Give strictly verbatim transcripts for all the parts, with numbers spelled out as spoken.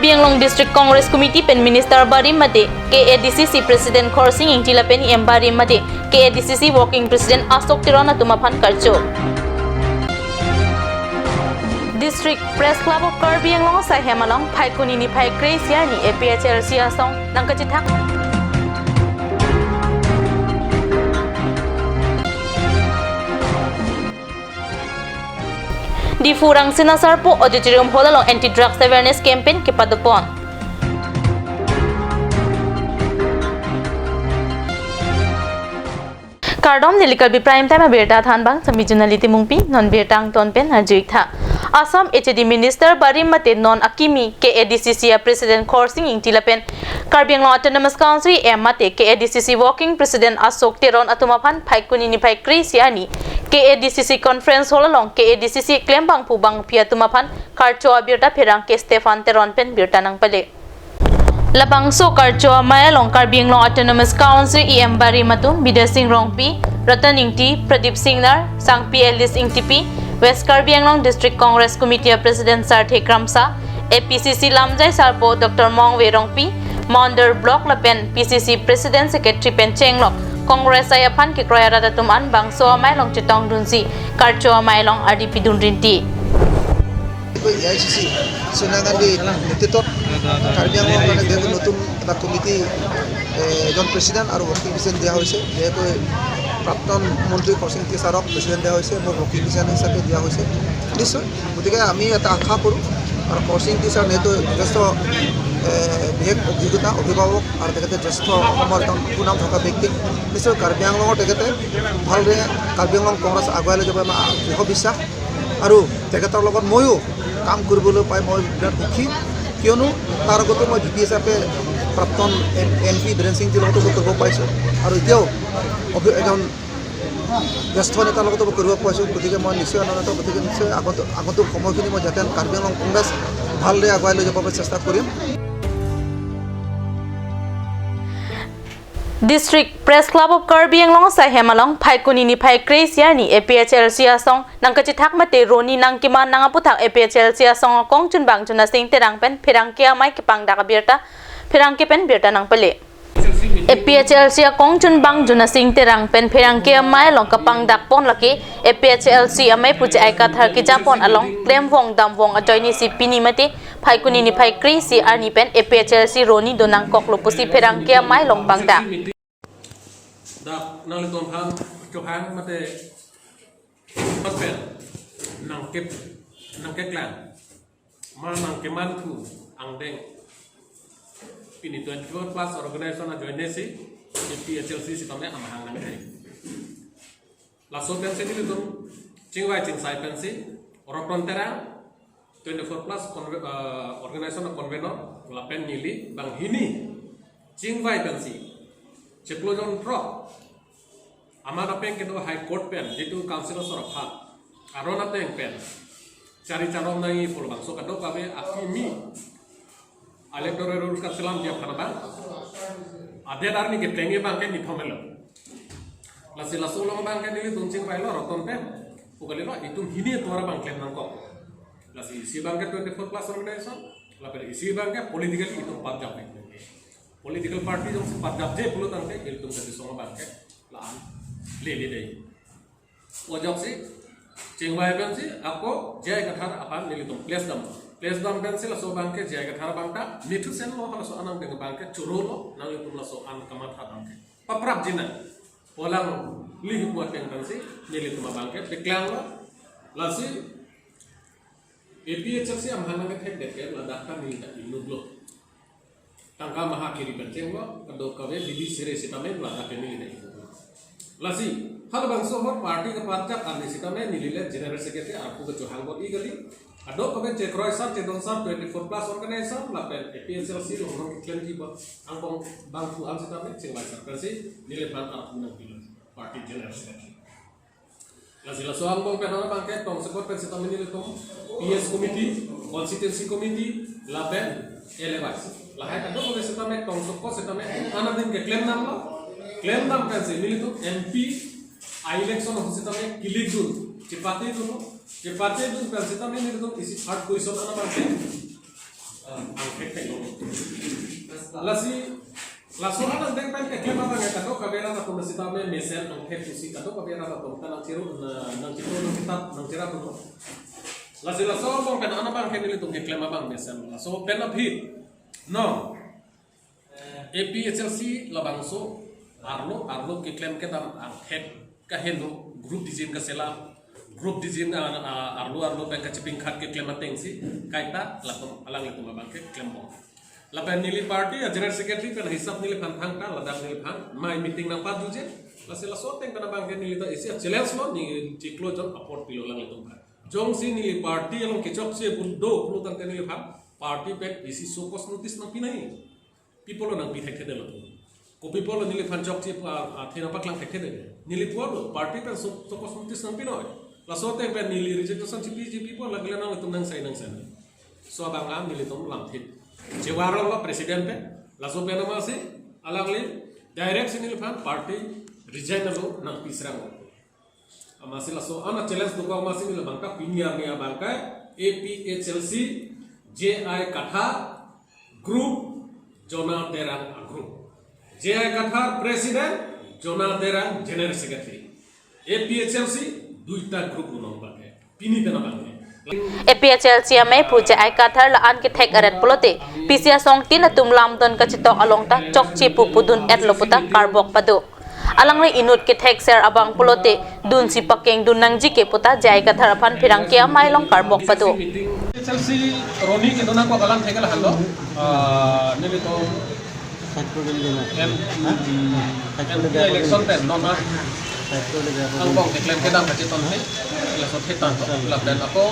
Karbi Anglong District Congress Committee pen Minister barim mate K A D C C President Khorsing Engti lapen E M barim mate K A D C C Working President Ashok Teron atum aphan karcho. District Press Club of Karbi Anglong asai hem along Phaikuni niphai kre-isi arni A P H L C asong nangkachethak. Diphu Rangsina Sarpo Auditorium Hall along Anti Drugs Awareness Campaign kepadopon. Kardom, neli Karbi Prime Time abirta thanbang, sami Junali Timungpi, non birta angton pen arju-ik tha. Assam H A D Minister barim mate non akimi K A D C C a President Khorsing Engti lapen Karbi Anglong Autonomous Council E M mate K A D C C Working President Ashok Teron atum aphan Phaikuni niphai kre-isi arni K A D C C Conference Hall along K A D C C klembangphu bangpi atum aphan karcho abirta pherangke Stephen Teron pen birta nangpale. Labangso karcho amei along Karbi Anglong Autonomous Council E M barim atum Bidya Sing Rongpi, Ratan Engti, Pradip Singnar, Sangpi Alice Engtipi, West Karbi Anglong District Congress Committee a President Sarthe Kramsa, A P C C Lamjai Sarpo Doctor Mongve Rongpi, Mondol Block lapen P C C President Secretary pen chenglok Congress arat aphan kekroi arat atum an bangso amei along chetongdunsi karcho amei along ardi pidun rinti. A I C C Sonia Gandhi নেতৃত্বত কাৰ্বি আংলঙৰ কাৰণে যিহেতু নতুন এটা কমিটি, এ, এজন প্ৰেচিডেণ্ট আৰু working president দিয়া হৈছে। যেহেতু প্ৰাক্তন মন্ত্ৰী খৰচিং টি ছাৰক প্ৰেচিডেণ্ট দিয়া হৈছে, মই ৱৰ্কিং প্ৰেচিডেণ্ট হিচাপে দিয়া হৈছে। নিশ্চয়, গতিকে আমি এটা আশা কৰোঁ আৰু খৰচিং টি ছাৰ যিহেতু যথেষ্ট, এ, বিশেষ অভিজ্ঞতা, অভিভাৱক আৰু তেখেতে জ্যেষ্ঠ অসমৰ এজন সুনাম থকা ব্যক্তি। নিশ্চয় কাৰ্বি আংলঙৰ তেখেতে ভালদৰে কাৰ্বি আংলং কংগ্ৰেছ আগুৱাই লৈ যাব আমাৰ দৃঢ় বিশ্বাস। আৰু তেখেতৰ লগত ময়ো কাম কৰিবলৈ পাই মই বিৰাট সুখী, কিয়নো তাৰ আগতো মই ভি পি হিচাপে প্ৰাক্তন এম পি বীৰেন সিংজীৰ লগতো মই কৰিব পাইছোঁ আৰু এতিয়াও অভি- এজন জ্যেষ্ঠ নেতাৰ লগতো মই কৰিব পাইছোঁ। গতিকে মই নিশ্চয় আনন্দিত। গতিকে নিশ্চয় আগত আগন্তুক সময়খিনি মই যাতে কাৰ্বি আংলং কংগ্ৰেছ ভালদৰে আগুৱাই লৈ যাবৰ বাবে চেষ্টা কৰিম। District Press Club of Karbi Anglong asai hem along Phaikuni niphai kre-isi arni A P H L C asong nangkachethak mate roni nangkeman nang aputhak A P H L C asong akong chunbang Junasing Terang pen pherangke amei kepangdak abirta pherangke pen birta nangpale. A P H L C akong chunbang Junasing Terang pen pherangke amei along kapangdakpon lake A P H L C amei pu J I Kathar kejapon along klemvong damvong ajoinesi pini mate Phaikuni niphai kre-isi arni pen A P H L C roni donangkoklo pusi pherangke amei along pangdak. Dak nanglitum aphan chohang mate pen nangkep nangkeklang ma nangkeman thu angdeng pini twenty-four plus organization ajoinesi A P H L C sitame amahang nangkek. Laso pensi nelitum chingvai chingsai pensi Ratan Terang twenty-four plus conve- eh, organization convener lapen neli banghini chingvai pensi chiklo jon throk amat apeng kedo High Court pen jitu council soraphat aron ateng pen chari charom nangji pu labangso kadokave akimi electoral rules kachelamji aphan abang adet arni keplengji abangke nithom helo. Lasi laso along abangke nelitum chingvailo Ratan pen pu kalilo itum hini atum abang klem nangkok. Lasi isi abangke twenty-four plus organization lapen isi abangke politically itum patjap. Political party jongsi patjapje pulo tangte ilitum kachisong abangke la-an lele dei. Ojoksi chingvai pensi ako J I Kathar aphan nelitum place dam. Place dam pensi laso abangke J I Kathar abang ta mithusenlo, laso an angdeng abangke chorolo, nanglitum laso an kamatha abangke paprapji nang pu alangli hipu ateng pensi nelitum abangke peklanglo. Lasi A P H L C amahang nangkethekdet ke ladak ta neli ta inutlo. Tangka maha kiri pen chenglo, kadokave bidi sere sitame ladak ke neli ta inutlo. Lasi halabangso ahut party kepatjap arni sitame neli le General Secretary arpu kechohang bor-i kali. Kadokave chekroi san chedon san twenty-four plus organization lapen A P H L C longlong keklemji abang angbong bangphu an sitame chingvai san pensi neliphan arpu nangpilo party General Secretary. Lasi laso angbong pen abangke tongsekot pen sitame nelitum P S committee, constituency committee, lapen L A Y. Lahai kadokave sitame tongsekot sitame anadin keklem damlo. Klem dam pensi nelitum M P a-election ahut sitame kilik dun, chepate dunlo. Chepate dun pen sitame nelitum isi third position an abangke Angthek thek lo. Lasi, laso an angthek pen keklem abang ya kadokave arat atum sitame mesen angthek pusi kadokave arat atum ta nangchiru, na, nangchiru, nangkitap, nangchira atum. Lasi laso abang pen an abang ke nelitum keklem abang mesen. Laso pen aphi. No. A P H L C labangso arlo arlo keklem kedam angthek kaheno group dijin kaselam, group dijin, ah, ah, arlo arlo pen kachipingkhat keklem atengsi kaita latum alanglitum abang ke klembom. Lapen neli party a-general secretary pen hisap neliphan thangta ladak neliphan mai meeting nangpajuje. Lasi laso ateng pen abang ke neli ta isi a-challenge lo, neli chiklo jon apot pilo alanglitum aphan. Jongsi neli party along kechokche pu do pulo tangte neliphan party pen isi show cause notice nangpi nangji. Pi apotlo nangpi thekthedetlo. Kopi apotlo neliphan chokche pu a, athe nangpaklang thekthedet. Neli pulo party pen show, show cause notice nangpi noi. Laso ateng pen neli resignation chipiji pi apot lake nangtum nangsai nangsai. So abang an nelitum lamthip. Chevar lo president pen. Laso pen amatsi alangli direct si neliphan party resign lo nangpi srang. Amatsi laso an a-challenge dokok amatsi neli abang ke pini arni abang ke A P H L C J I Kathar group Jona Terang a-group. J I Kathar president, Jona Terang general secretary. A P H L C duita group unong abang ke. Pini pen abang ke. A P H L C amei pu J I Kathar la-an kethek aret pulote P C asongtin atum lamdon kachetok along ta chokche pu pudun-etlo puta karbok pado. Alangli inut kethekser abang pulote dunsi pakengdun nangji ke puta J I Kathar aphan pherangke amei along karbok pado. H L C Roni kedona ko kalang thek lahelo. Ah, nelitum M, M P election pen non angbong keklem kedam kacheton he. Laso thetan to. Lapen ako,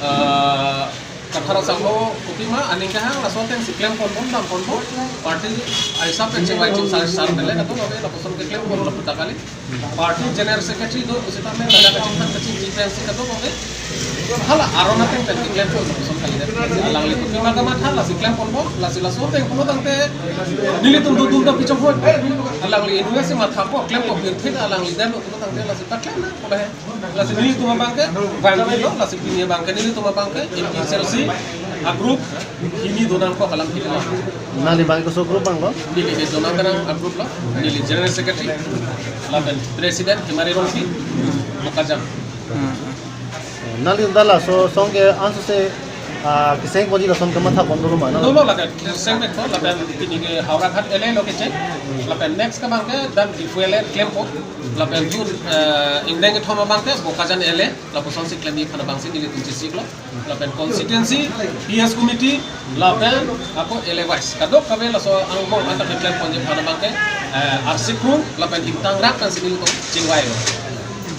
ah, Kathar asangho kopima aning kehang laso atengsi klemponbom damponbom. Party aisa pen chingvai chingsar sar mele kato labe lapuson keklem pon laputa kali. Party general secretary do pusitame ladak kachingthan kachingki pensi kato labe. Hala aron ateng pen keklempo lapuson kali. Alangli kopima kamatha lasi klemponbom, lasi laso ateng pulo tangte nelitum dodun ta pichong hoi. Alangli inutsi mathapo klempo pirthe alangli damlo pulo tangte lasi ta klem nang pulo he. Lasi nelitum abang ke, bang lo, lasi pini abang ke, nelitum abang ke, A P H L C a-group, hini donang ko kalang hini lo. Nangli abang ke koso group abang lo? Neli ke Jona Terang a-group lo, neli general secretary, lapen president, Himari Rongpi, Bokajan. Hmm. Nangli anta laso asong ke ansose, ah, keseng ponji lason kamatha pon dolo ma, na? Dolo laga, keseng pen to, lapen pini ke Howraghat L A lo kecheng, lapen next ke abang ke, dam Diphu L A klempo, lapen dun, eh, ingdeng kethom abang ke, Bokajan L A, lapusonsi klemji aphan abangsi nelitum chesik lo. Lapen constituency, P S committee, lapen ako L A wise. Kadokave laso angbong anta keklem ponji aphan abang ke, eh, arsik krung, lapen ingtangrak pensi nelitum chingvai lo.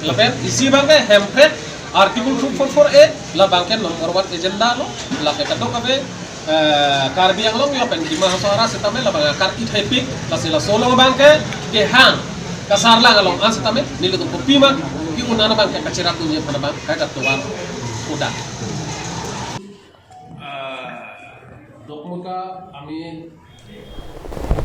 Lapen isi abang ke hemprek, Article two four four A, labang ke number one agenda lo, lapen kadokave, eh, Karbi Anglong lapen Dima Hasao arat sitame labang akar ithaipik, lasi laso along abang ke kehang kasarlang along an sitame nelitum kopima ke-un an abang ke kachirat dunji aphan abang kaita tovar kodak. Ah, dokmoka ami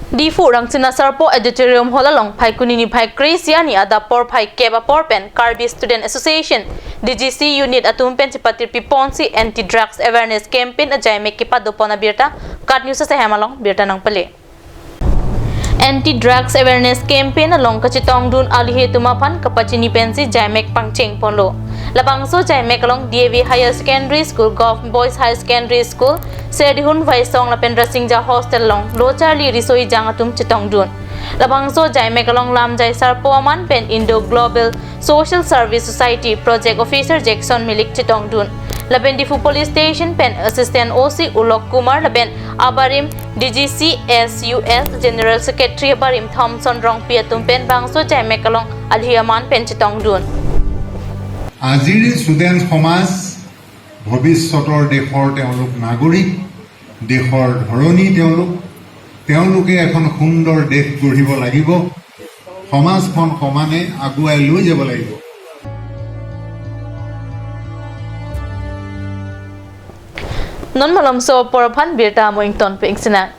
Diphu Rangchina Sarpo Auditorium Hall along Phaikuni niphai kre-isi arni adap porphai kep apor pen Karbi Student Association, D G C unit atum pen chepatirpi ponsi Anti Drugs Awareness Campaign ajaimek kepado pon abirta KAT News ahem along birta nangpale. Anti Drugs Awareness Campaign along kachetongdun alihi atum aphan kapachini pensi jaimek pangcheng ponlo. Labangso jaimek along D A V Higher Secondary School, Government Boys Higher Secondary School, Serdihun Vaisong lapen Rasingja Hostel along lo charli riso ejang atum chetongdun. Labangso jaimek along lamjai sarpo aman pen Indo Global Social Service Society Project Officer Jackson Milik chetongdun. Lapen Diphu Police Station pen Assistant O C Ulok Kumar lapen abarim D G C S U S General Secretary abarim Thomson Rongpi atum pen bangso jaimek along alihi aman pen chetongdun. আজিৰ ষ্টুডেণ্ট সমাজ ভৱিষ্যতৰ দেশৰ তেওঁলোক নাগৰিক, দেশৰ ধৰণী তেওঁলোক। তেওঁলোকে এখন সুন্দৰ দেশ গঢ়িব লাগিব, সমাজখন সমানে আগুৱাই লৈ যাব লাগিব। Non malomso apor aphan birta mo ingtonpik sinang.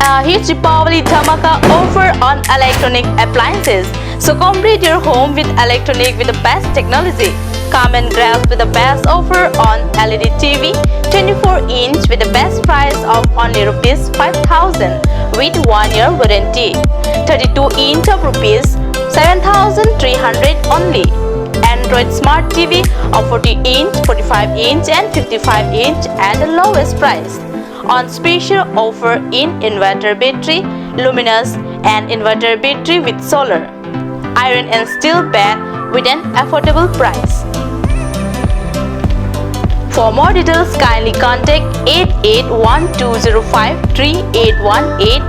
A huge Deepavali dhamaka offer on electronic appliances. So complete your home with electronic with the best technology. Come and grab with the best offer on L E D T V, twenty-four inch with the best price of only rupees five thousand with one year warranty. Thirty-two inch of rupees seven thousand three hundred only. Android Smart T V of forty inch, forty-five inch and fifty-five inch at the lowest price. On special offer in inverter battery, luminous and inverter battery with solar, iron and steel bed with an affordable price. For more details, kindly contact eight eight one two zero five three eight one eight,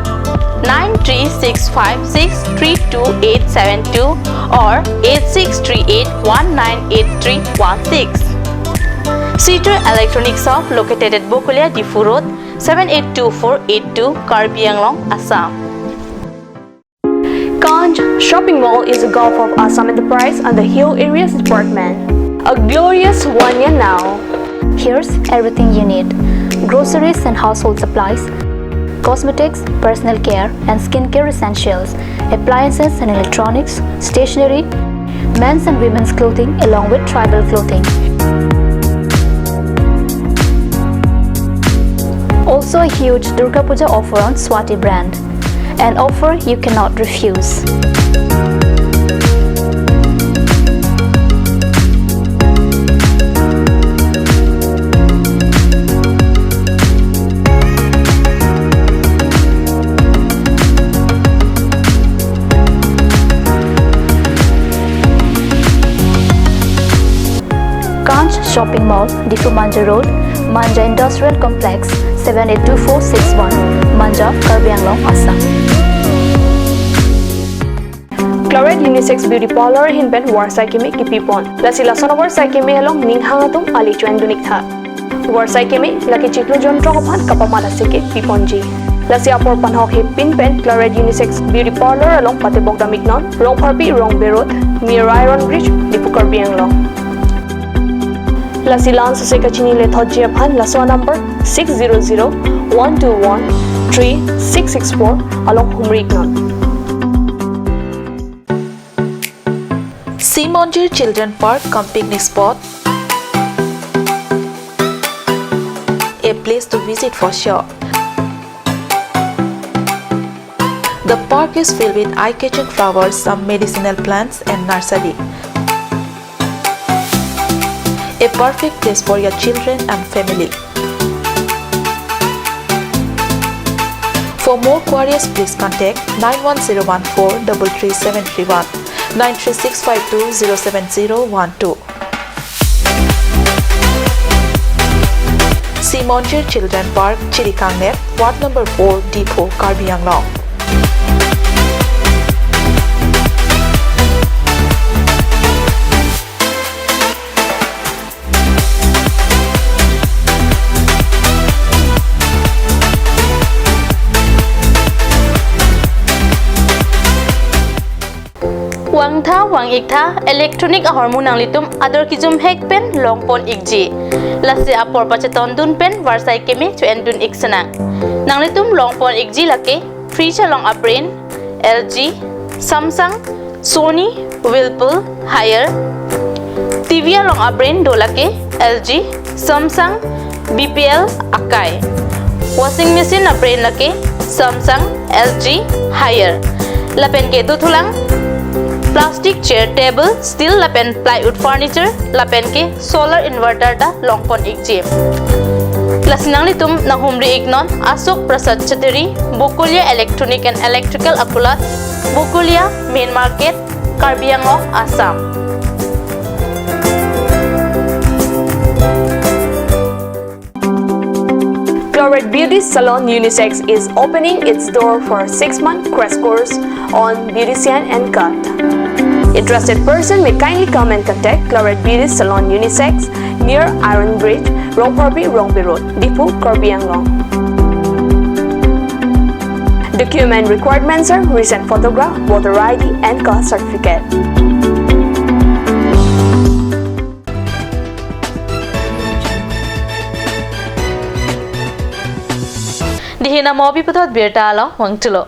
nine three six five six three two eight seven two or eight six three eight one nine eight three one six. Sitar Electronic Shop located at Bokolia, Diphu Road, seven eight two four eight two, Karbi Anglong, Assam. Kanch Shopping Mall is a Gulf of Assam Enterprise under Hill Areas Department. A glorious one year now. Here's everything you need: groceries and household supplies, cosmetics, personal care and skincare essentials, appliances and electronics, stationery, men's and women's clothing along with tribal clothing. Also a huge Durga Puja offer on Swati brand. An offer you cannot refuse. Kanch Shopping Mall, Diphu Manja Road, Manja Industrial Complex, seven eight two four six one, Manja, Karbi Anglong, Assam. Claret Unisex Beauty Parlour ahin pen varsai keme kipipon. Lasi lason avarsai keme along ning hang atum ale choendun ik tha. Varsai keme lake chiklo jonthrok aphan kapamat asai ke piponji. Lasi apor panhok hepin pen Claret Unisex Beauty Parlour along patebok dam iknon, Rongpharpi Rongbe Road, near Iron Bridge, Diphu, Karbi Anglong. Lasi la-an sose kachini lethotji aphan laso number six zero zero one two one three six six four along humri iknon. Sea Monjir Children Park cum picnic spot, a place to visit for sure. The park is filled with eye-catching flowers, some medicinal plants and nursery. A perfect place for your children and family. For more queries, please contact nine one zero one four double three seven three one, nine three six five two zero seven zero one two. Sea Monjir Children Park, Chirikangner, Ward number four, Diphu, Karbi Anglong. Vangtha, vang-iktha, electronic ahormu nanglitum ador kijumhek pen longpon ikji. Lasi apor pachetondun pen varsai keme choendun ik sinang. Nanglitum longpon ikji lake fridge along a-brand L G, Samsung, Sony, Whirlpool, Haier. T V along a-brand do lake L G, Samsung, B P L, Akai. Washing machine a-brand lake Samsung, L G, Haier. Lapen ke dothulang plastic chair, table, steel lapen plywood furniture, lapen ke solar inverter ta longpon ikji. Lasi nanglitum nanghumri iknon Ashok Prasad Chattery, Bokolia Electronic and Electrical Akulat, Bokolia Main Market, Karbi Anglong, Assam. Claret Beauty Salon Unisex is opening its door for six-month crash course on beautician and cut. Interested person may kindly come and contact Claret Beauty Salon Unisex near Iron Bridge, Rongpharpi Rongbe Road, Diphu, Karbi Anglong. Document requirements are recent photograph, voter I D and caste certificate. Dihina mobi puthot birta along vangthulo.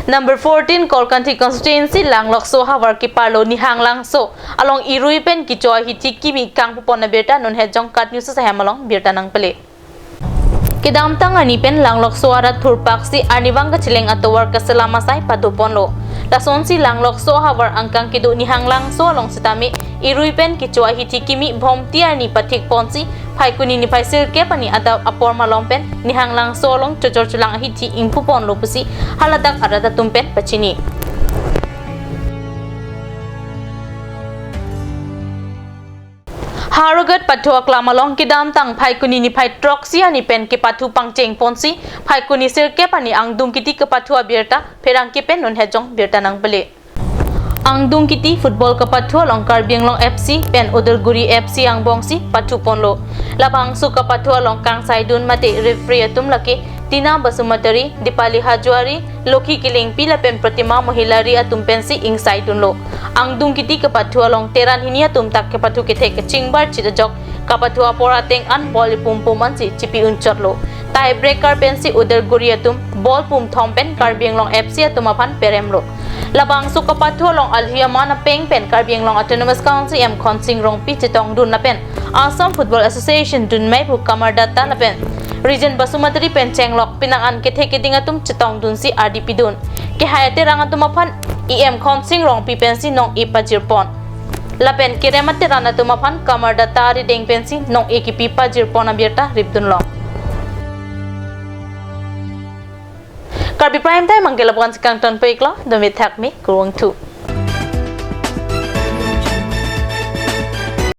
Number fourteen Kolkanthi constituency Langlokso havar keparlo Nihanglangso along irui pen kecho ahithi kimi kangpupon abirta non hejong KAT News ahem along birta nangpele. Kedamtang arni pen Langlokso arat thurpaksi arnivang kacheleng atovar kaselam asai pathuponlo. Lasonsi Langlokso havar angkang kedo Nihanglangso along sitame irui pen kecho ahithi kimi Bhomti arni pathikponsi Phaikuni niphai sirkep arni adap apor malom pen Nihanglangso along chochor cholang ahithi ingpuponlo pusi haladak arat atum pen pachini. Howraghat pathu aklam along kedamtang Phaikuni niphai throksi arni pen kepathu pangchengponsi Phaikuni sirkep arni angdung kiti kepathu abirta pherangke pen non hejong birta nangpele. Angdung kiti football kepathu along Karbi Anglong F C pen Udalguri F C angbongsi pathuponlo. Labangso kepathu along kangsaidun mate referee atum lake Tina Basumatary, Dipali Hajwari, Lokhi Killingpi lapen Pratima Mohilari atum pensi ingsaidunlo. Angdung kiti kepathu along Teran hini atum ta kepathu kethek kachingbar chit ajok kepathu apor ateng an ball ipum pum ansi chipi unchotlo. Tie breaker pensi Udalguri atum ball pumthom pen Karbi Anglong F C atum aphan peremlo. Labangso kepathu along alhi aman apeng pen Karbi Anglong Autonomous Council E M Khonsing Rongpi chetongdun lapen Assam Football Association dunmai pu Kamardatta lapen Region Basumatary pen chenglok penang an kethek keding atum chetongdunsi ardi pidun. Kehai aterang atum aphan E M Khonsing Rongpi pensi nong-e pajirpon. Lapen kerem ateran atum aphan Kamardatta arideng pensi nong-e kipi pajirpon abirta ripdunlong. Karbi Prime Time angke lapu-an si kangtonpo iklo, dome thakme, kurvangthu.